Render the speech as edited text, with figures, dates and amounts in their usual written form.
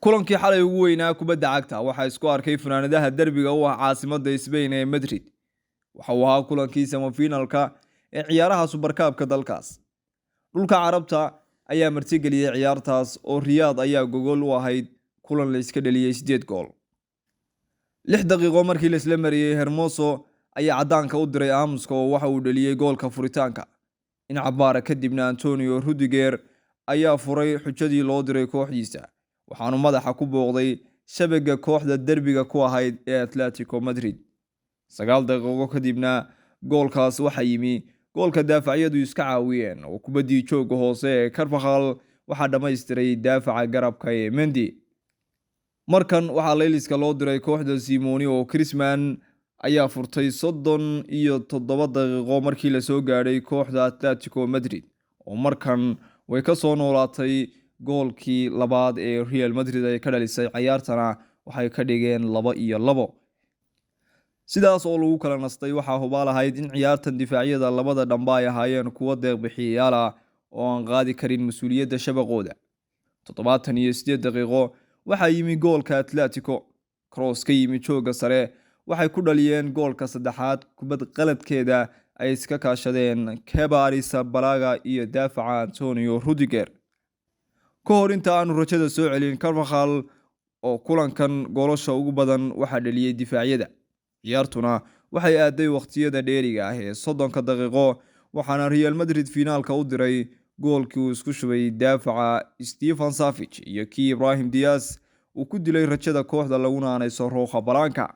Kulankii xalay ugu weynaa kubadda cagta waxaa isku arkay funaanadaha derbiga u ah caasimadda Spain ee Madrid. Waxa uu ahaa kulankii semifinalka ee ciyaaraha Super Cupka dalkaas. Dhulka Carabta ayaa martigeliyey ciyaartaas oo Riyaad ayaa gogol u ahayd kulan la iska dhaliyey 8 gool. 6 daqiiqo markii la isla mariyey, Hermoso ayaa caddaanka u diray aamuska oo waxa uu dhaliyey goolka furitaanka. In cabaara kadibna Antonio Rudiger ayaa furay xujadii loo diray kooxdiisa, waxaanu madaxa ku booqday shabaga kooxda derbiga ku ahayd ee Atletico Madrid. 9 daqiiqo kadibna goolkaas waxaa yimi goolka daafacyadu iska caawiyeen oo kubaddii jooga hoose ee Carvajal waxaa dhammaystiray daafaca garabka ee Mendy. Markan waxaa layliska loo diray kooxda Simeone oo Griezmann ayaa furtay 37 daqiiqo markii lasoo gaadhay kooxda Atletico Madrid, oo markan way ka soo noolaatay. Goolkii labaad ee Real Madrid ay ka dhalisay ciyaartana waxay ka dhigeen 2-2. Sidaas oo lagu kala nastay, waxaa hubaal ahayd in ciyaartan difaacyada labada dhamba ay ahaayeen kuwo deeq bixiyayaal ah oo aan qaadi karin mas-uuliyadda shabaqooda. 78 daqiiqo waxaa yimi goolka Atletico. Cross ka yimi jooga sare waxay ku dhaliyeen goolka saddexaad, kubad qaladkeeda ay iska kaashadeen Kepa Arrizabalaga iyo daafaca Antonio Rudiger. Ka hor inta aanu rajada soo celin Carvajal, oo kulankan goolasha ugu badan waxaa dhaliyey difaacyada. Ciyaartuna waxay aaday wakhtiyada dheeriga ah ee 30-ka daqiiqo, waxaana Real Madrid fiinaalka u diray goolkii uu isku shubay daafaca Stefan Savic iyo kii Ibrahim Diaz uu ku dilay rajada kooxda laguna aanayso Roja Blanca.